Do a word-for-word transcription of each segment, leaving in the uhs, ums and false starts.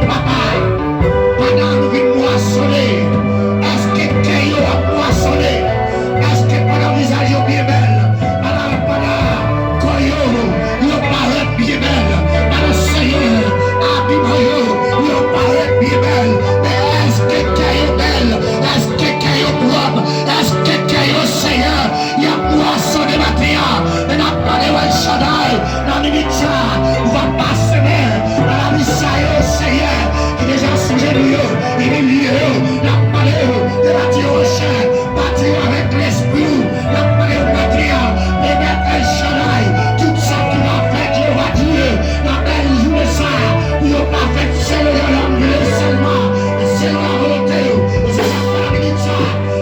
Papa, pandan nou vin mwasonnen, èske kè yo ap mwasonnen? Èske pandan vizaj yo byen bèl, pandan, pandan kò yo, yo parèt byen bèl, pandan Senyè abiman yo, yo parèt byen bèl, men èske kè yo bèl? Èske kè yo pwòp? Èske kè yo, Senyè, y ap mwasonnen maten an? Men n ap mande w, El Shaddai, nan minit sa, ou va pase men nan lavi sa yo, Senyè, ki deja sonje nou yo, imilye yo. N ap mande w de bati yo an chè, bati yo avèk lespri w. N ap mande w maten an, pèmèt El Shaddai, tout sa ki va fèt, Jewova Dye, nan bèl jounen sa, pou yo pa fèt selon yon lòm vle sèlman, men selon lavolonte w. E se sa k fè nan minit sa,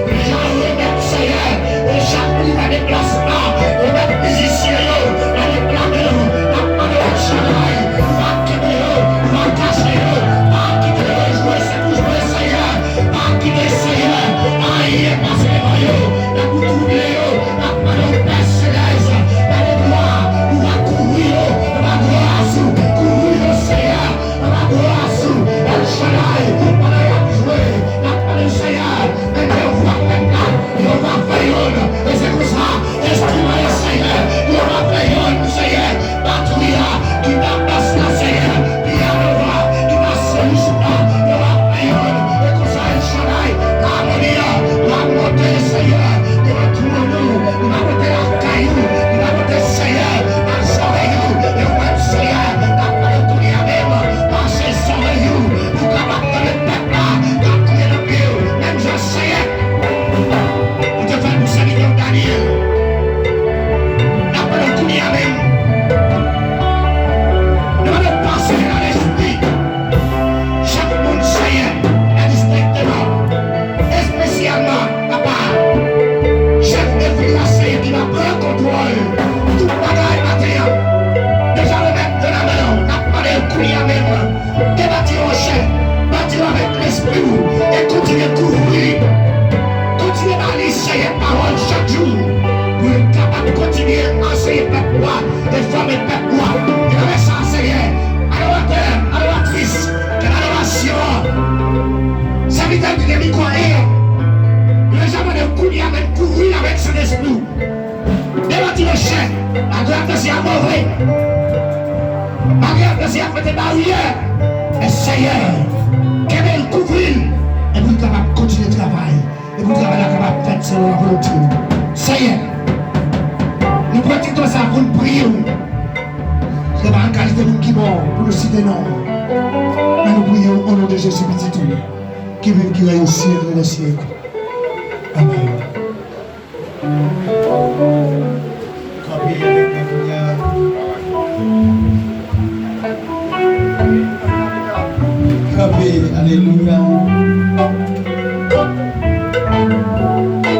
Deja remèt Senyè, e chak moun ki fè deplasman, remèt mizisyen yo nan deplasman yo, n ap mande w, El Shaddai, ou va kenbe yo, ou va kache yo, pa kite yo jwe, se pou jwe, Senyè, pa kite, Senyè, anyen pase devan yo, nan pou twouble yo, n ap mande w, Pè Selès, bay glwa, ou va kouvri yo, anba gras ou, kouvri yo, Senyè. Anba gras ou, El Shaddai, pandan y ap jwe, n ap mande Senyè, men Jewova pèp la, Jewova fè yonn, e se konsa, enstriman yo, Senyè, Jewova fè yonn, Senyè, batri a, gita bas la, Senyè, pyano a, gita solis la, Jewova fè yonn, e konsa, El Shaddai, amoni a, va monte, Senyè, devan twòn ou, li va monte lakay ou, li va monte, Senyè, nan zòrèy ou, e ou menm, Senyè, n ap mande w kounye a menm, pase zòrèy ou, pou w kapab tande pèp la, k ap kriye nan pye w, menm jan, Senyè, ou te fè l pou sèvitè w Danyèl. N ap mande w kounye a menm, nou mande w pase nan lespri, chak moun, Senyè, endistenkteman, espesyalman, Papa, chèf de fil la, Senyè, ki va pran kontwòl tout bagay maten an. Deja remèt yo nan men w, n ap mande yo kounye a menm, debati yo an chè, bati yo avèk lespri w, e kontinye kouvri li. Kontinye ba li, Senyè, pawòl chak jou, pou l kapab kontinye anseye pèp ou a, e fòme pèp ou a. E nan sa, Senyè, adoratè, adoratris, ke adorasyon an, sèvitè ki gen mikwo e, yo deja mande w kounye a menm kouvri l avèk Sentespri w. Debati yo chè, malgre atmosfè a move, malgre atmosfè a mete baryè, men Senyè, kenbe l, kouvri l, e pou l kapab kontinye travay, e pou travay la kapab fèt selon lavolonte w. Senyè, nou pran ti tan sa pou n priye w. Se pa an kalite moun ki bon pou nou site non w, men nou priye w o non de Jezi, Pitit ou, ki viv, ki règne au siècle des siècles. Amèn. Kanpe avèk mwen kounye a. Kanpe, alelouya.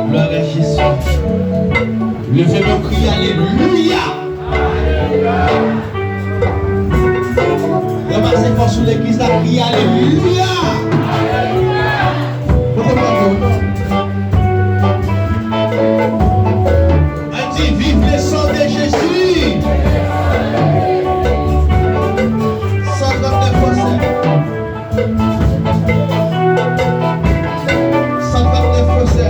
Glwa a Jezi. Leve men w, kriye alelouya. Ranmase fòs ou, legliz la, kriye alelouya. Pote mwen. Ann di, vive le sang de Jésus. San trannèf fransè. San trannèf fransè.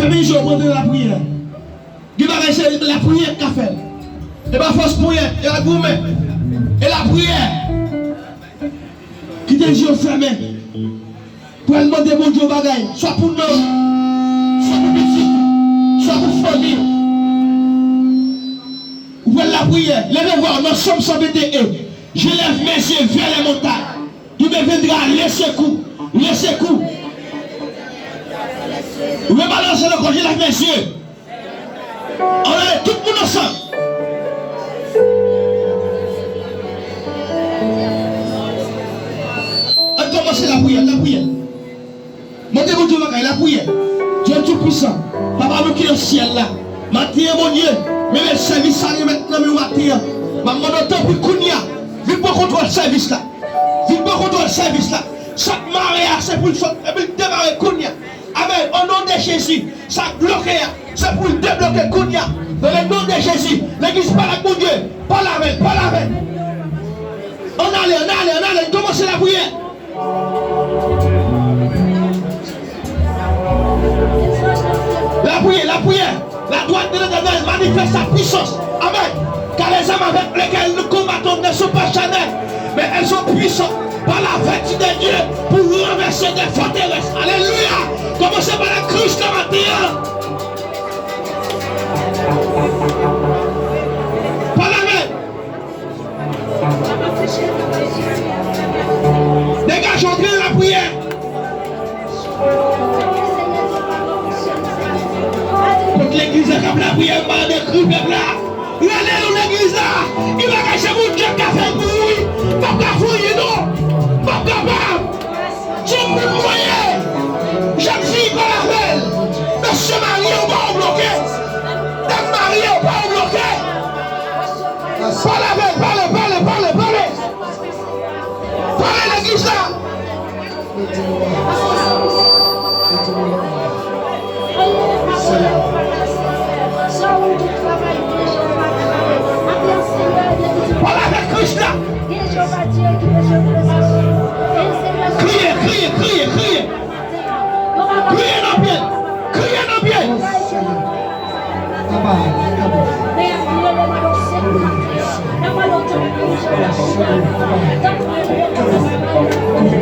Mizye, w pran lapriyè. Gen bagay se lapriyè k ka fè l. E pa fòs ponyèt, e pa goumen. E lapriyè. Kite je w fèmen. Pral mande Bondye yon bagay, swa pou nanm, swa pou pitit, swa pou fanmi. Ou pral lapriyè, leve vwa w nan Sòm san venteyen. Je lève mes yeux vers les montagnes. D'où me viendra le secours, le secours. Rebalanse l ankò, je lève mes yeux. Ann ale, tout moun ansanm. Ann kòmanse lapriyè, lapriyè. Mande Bondye yon bagay, lapriyè. Dye Toupisan, Papa nou ki nan syèl la, maten an, Bondye, men bèl sèvis sa remèt nan men w maten an. M ap mande w, tanpri, kounye a, vin pran kontwòl sèvis la. Vin pran kontwòl sèvis la. Sa k mare a, se pou l sot, epi l demare kounye a. Amèn. O non de Jezi, sa k bloke a, se pou l debloke kounye a. Nan le non de Jezi, legliz pale ak Bondye. Pale avè l, pale avè l. Ann ale, ann ale, ann ale, n kòmanse lapriyè. Lapriyè, lapriyè. La droite de l'Éternel manifeste sa puissance. Amen. Car les armes avec lesquelles nous combattons ne sont pas charnelles, mais elles sont puissantes par la vertu de Dieu pour renverser des forteresses. Alléluia. Kòmanse pale ak Kris nan maten an. Pale avè l. Degaje w, antre nan lapriyè. Kot legliz la k ap lapriyè, m pa dekri pèp la. Rele non legliz la. Gen bagay se Bondye k ka fè l pou ou, wi. M p ap ka fouye non. M p ap kapab. Jan m vin mwen ye. Jèn fi pa lavel. Mesye marye ou pa ou bloke. Dam marye ou pa ou bloke. Pa lavel, pale, pale, pale, pale. Pale legliz la. Pale avèk Kris la. Kriye, kriye, kriye, kriye. Kriye nan pye l. Kriye nan pye l.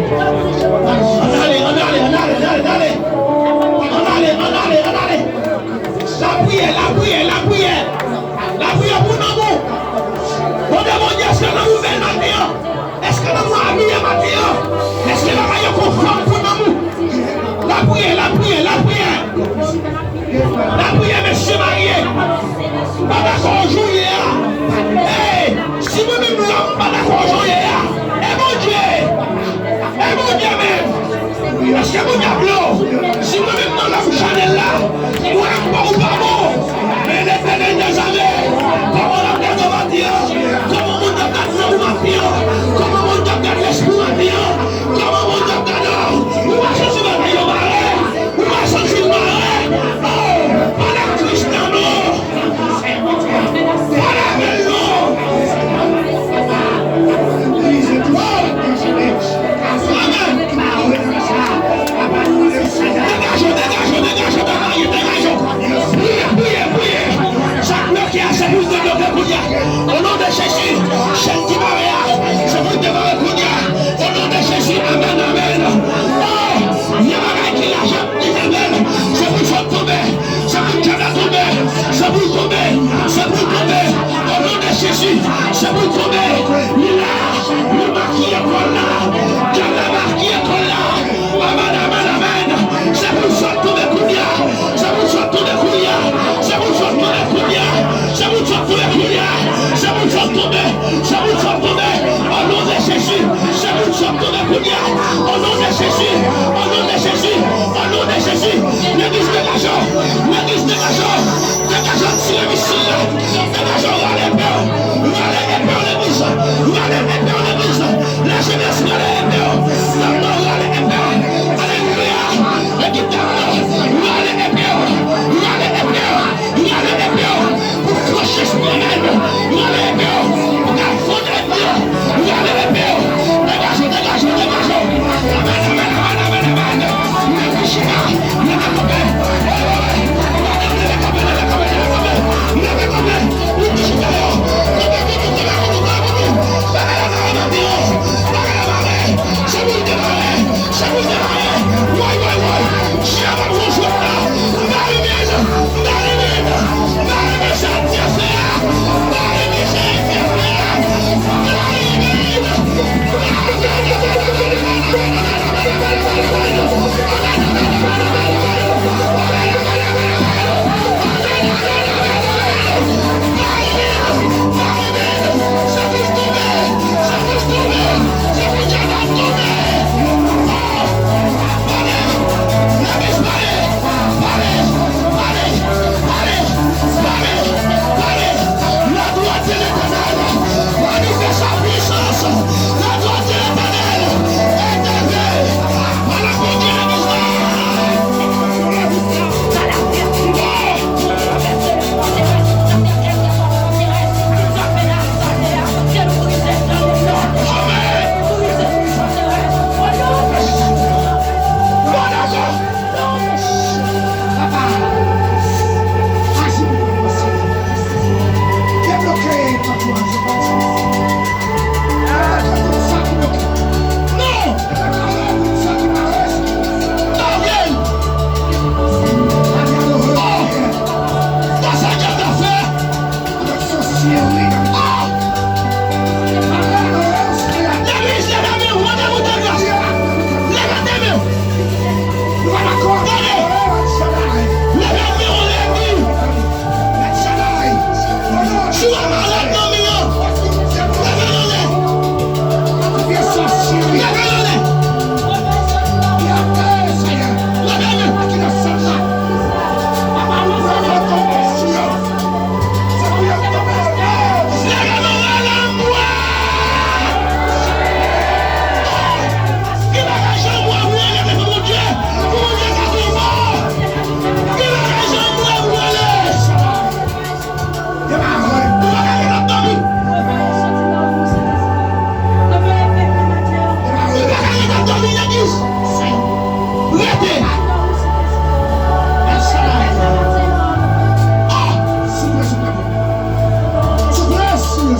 Ann ale, ann ale, ann ale, ann ale, ann ale. Ann ale, ann ale, ann ale. Lapriyè, lapriyè, lapriyè. Lapriyè pou nanm ou. Bondye, Bondye, èske nanm ou bèl maten an? Èske nanm ou abiye maten an? Èske bagay yo konfòm pou nanm ou? Lapriyè, lapriyè, lapriyè. Lapriyè, mesye marye. Pa dakò jan w ye a. Ey, si mwen menm lòm pa dakò jan w ye a, e Bondye, e Bondye menm. Èske Bondye ap lò? Si mwen menm nan lòm chanèl la, mwen ak pa ou pa bon. Men Letènèl dèzame, kòman n ap gade w maten an? Kòman Bondye ap gade nanm ou maten an? Kòman Bondye ap gade lespri w maten an? Kòman Bondye ap gade w? Ou pa santi bagay yo mare? Ou pa santi l mare? Oh, pale ak Kris la non. Pale avè l non. Amen. Degaje w, degaje w, degaje w, degaje w. Priye,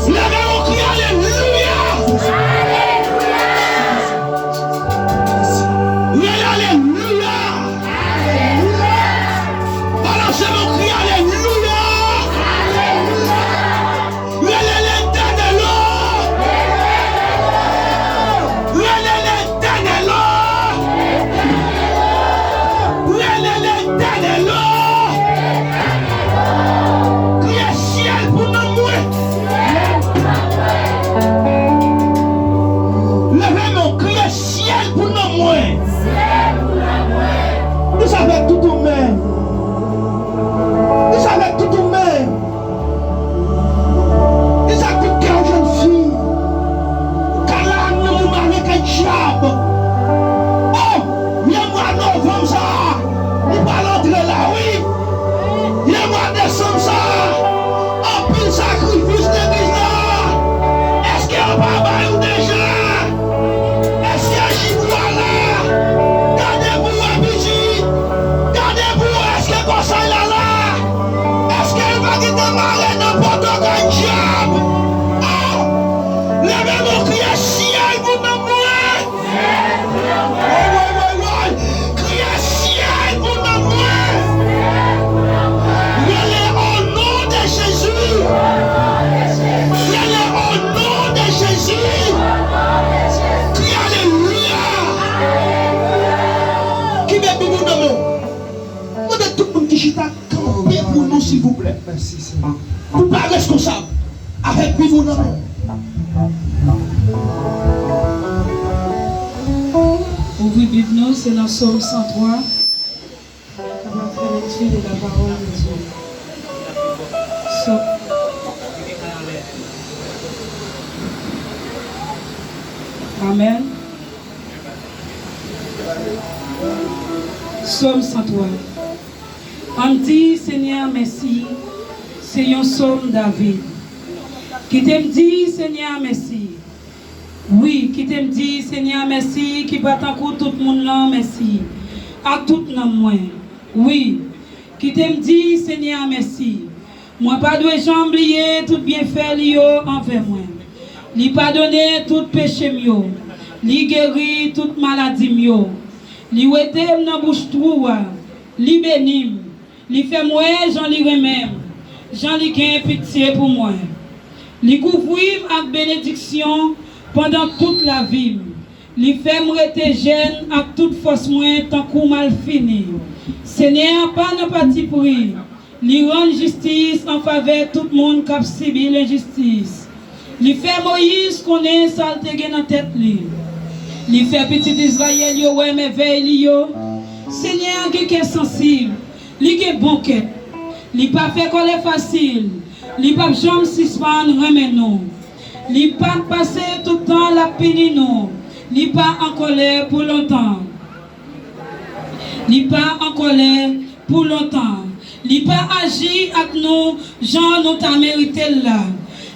Leve yon kri alelouya! Rele alelouya! Balanse yon kri alelouya! Rele Letènèl o! Rele Letènèl o! Rele Letènèl o! Kriye syèl pou nanm mwen! Leve men w, kriye syèl pou nanm mwen! Di sa avèk tout ou menm! Di sa avèk tout ou menm! Di sa ak tout kè w, jèn fi. Kala ak nanm ou mare kay dyab. O, lè mwa novanm sa a, li pral antre la, wi. Lè mwa desanm sa a, anpil sakrifis legliz la. Èske yo pa bay ou deja? Èske jibwa la? Gade pou wè, pitit. Gade pou wè, èske konsèy la la? Èske l pa gentan mare nan pòtokay dyab? O! Leve men w, kriye syèl pou nanm mwen! Woy, woy, woy, woy! Kriye syèl pou nanm mwen! Rele o non de Jezi! Rele o non de Jezi! Kriye alelouya! Kenbe Bib ou nan men w. Mande tout moun ki chita kanpe pou nou, silvouplè. Mèsi, Senyè. Ou pa reskonsab avèk Bib ou nan men w. Ouvri Bib nou, se nan Sòm san twa. Kapab fè lekti de la parole de Dieu. Sòm. Amèn. Sòm san twa. Ann di Senyè a mèsi, se yon sòm David. Kite m di Senyè a mèsi. Wi, kite m di Senyè a mèsi, ki pa tankou tout moun lan mèsi, ak tout nanm mwen. Wi, kite m di Senyè a mèsi. Mwen pa dwe janm bliye tout byenfè li yo anvè mwen. Li padone tout peche m yo. Li geri tout maladi m yo. Li wete m nan bouch twou a. Li beni m. Li fè m wè jan li renmen m, jan li gen pitye pou mwen. Li kouvri m ak benediksyon pandan tout lavi m. Li fè m rete jèn ak tout fòs mwen tankou malfini. Senyè a pa nan patipri. Li rann jistis an favè tout moun k ap sibi lenjistis. Li fè Moyiz konnen sa l te gen nan tèt li. Li fè pitit Izrayèl yo wè mèvèy li yo. Senyè a gen kè sansib. Li gen bon kè. Li pa fè kòlè fasil. Li p ap janm sispann renmen nou. Li pa pase tout tan l ap pini nou. Li pa an kòlè pou lontan. Li pa an kòlè pou lontan. Li pa aji ak nou jan nou ta merite l la.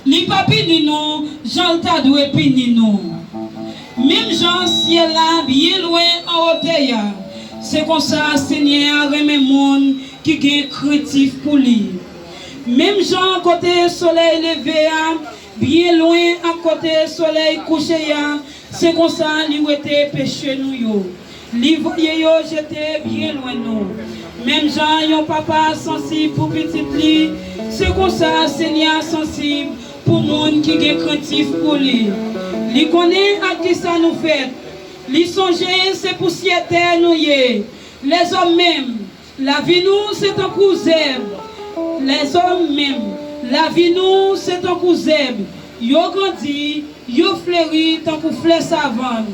Li pa pini nou jan l ta dwe pini nou. Menm jan syèl la byen lwen an wotè a, se konsa Senyè a renmen moun ki gen krentif pou li. Menm jan kote solèy leve a byen lwen ak kote solèy kouche a, se konsa li wete peche nou yo. Li voye yo jete byen lwen nou. Menm jan yon papa sansib pou pitit li, se konsa Senyè a sansib pou moun ki gen krentif pou li. Li konnen ak kisa nou fèt. Li sonje se pousyè tè nou ye. Lèzòm menm, lavi nou se tankou zèb. Lèzòm menm, lavi nou se tankou zèb. Yo grandi, yo fleri tankou flè savann.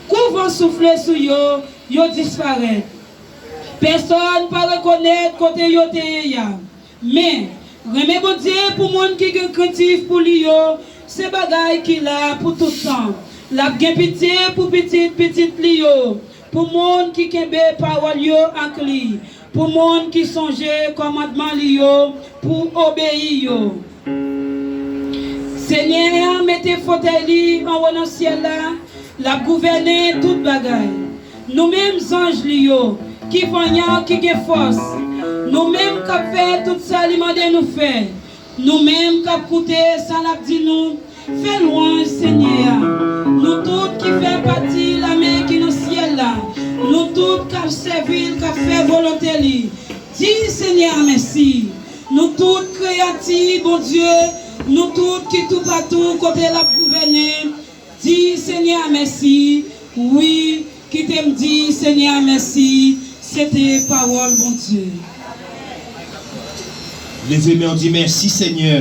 Kou van soufle sou yo, yo disparèt. Pèsonn pa rekonèt kote yo te ye a. Men, renmen Bondye pou moun ki gen krentif pou li yo, se bagay ki la pou tout tan. L ap gen pitye pou pitit pitit li yo, pou moun ki kenbe pawòl yo ak li, pou moun ki sonje kòmandman li yo pou obeyi yo. Senyè a mete fotèy li anwo nan syèl la, l ap gouvène tout bagay. Nou menm zanj li yo, ki vanyan, ki gen fòs. Nou menm k ap fè tout sa li mande nou fè. Nou menm k ap koute sa l ap di nou, fè lwanj Senyè a. Nou tout ki fè pati lame ki nan syèl la. Nou tout k ap sèvi l, k ap fè volonte li. Di Senyè a mèsi. Nou tout kreyati Bondye, nou tout ki toupatou kote l ap gouvène. Di Senyè a mèsi. Wi, kite m di Senyè a mèsi. Se te pawòl Bondye. Leve men w, di mèsi Senyè.